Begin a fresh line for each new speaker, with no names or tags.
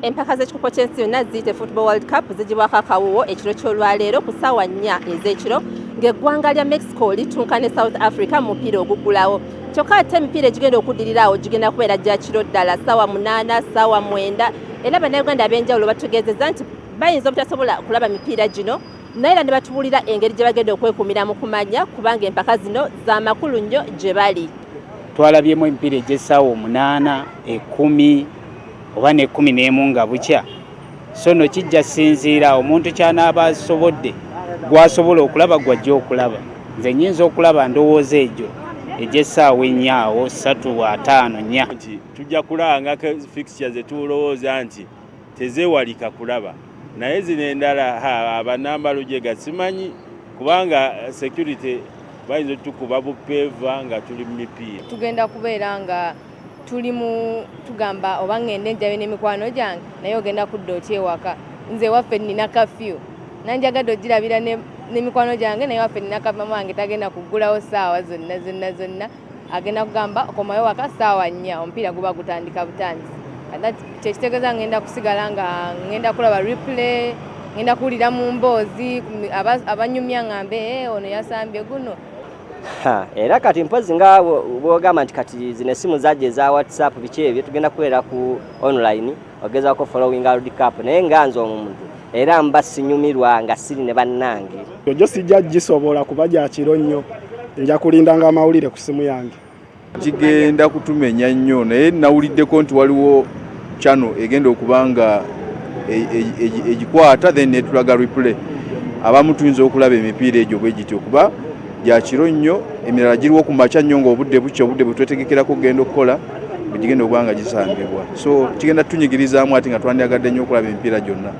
Empaka z'ekikopo ky'ensi yonna ziyite Football World Cup zigibwako akawuwo ekiro ky'olwaleero ku ssaawa 4 ez'ekiro, ng'eggwanga lya Mexico litunka ne South Africa mu mupiira oguggulawo. Kyokka ate emipiira egigenda okuddirira awo gigenda kubeera gya kiro ddala, ssaawa 8, ssaawa 9. Era Bannayuganda ab'enjawulo batutegeezezza nti bayinza obutasobola kulaba mipiira gino, naye era ne batubuulira engeri gye bagenda okwekuumira mu kumanya, kubanga empaka zino za makulu nnyo gye bali.
Twalabyemu emipiira egy'essaawa 8, 10 oba ne 11 nga bukya. So no kijja sinziira omuntu kyanaaba asobodde, gwasobola okulaba, gwajja okulaba. Nze nyinza okulaba, ndowooza, egyo egy'essaawa 4 awo, 3, 5, 4.
Nti tujja kulaba nga fixture zetulowooza nti tezeewalika kulaba, naye zino endala abanamba lujega simanyi, kubanga security bayinza otukuba bupeeva nga tuli mu mipiira.
Tugenda kubeera nga tuli mu tugamba oba ŋŋende njayo n'emikwano gyange, naye ogenda kudda otya ewaka? Nze ewaffe nina kafyu. Nanjagadde ogirabira n'emikwano gyange, naye waffe nina kafyu. Mama wange tagenda kuggulawo ssaawa zonna zonna zonna, agenda kugamba okomayo waka ssaawa 4, omupiira guba gutandika butandisi. Kyekitegeeza ngenda kusigala nga ngenda kulaba replay, ngenda kuwulira mu mboozi abanyumya, ŋŋambe ono yasambye guno.
Era kati mpozi nga bwogamba nti kati zino essimu zajja eza WhatsApp, biki ebyo, tugenda kubeera ku online ogezaako following World Cup, naye nga nze omuntu era mba sinyumirwa nga siri ne bannange.
Ojo sijja gisobola kuba gya kiro nnyo, nja kulindanga amawulire ku simu yange.
Kigenda kutumenya nnyo, naye nawuliddeko nti waliwo channel egenda okuba nga egikwata, then netulaga replay. Abamu tuyinza okulaba emipiira egyo bwe gityo, kuba gya kiro nnyo, emirala giriwo ku makya nnyo ng'obudde bukya, obudde bwe twetegekerako okugenda okukola bwe gigenda okuba nga gisambibwa. So kigenda tutunyigirizaamu ate nga twandyagadde nnyo okulaba emipiira gyonna.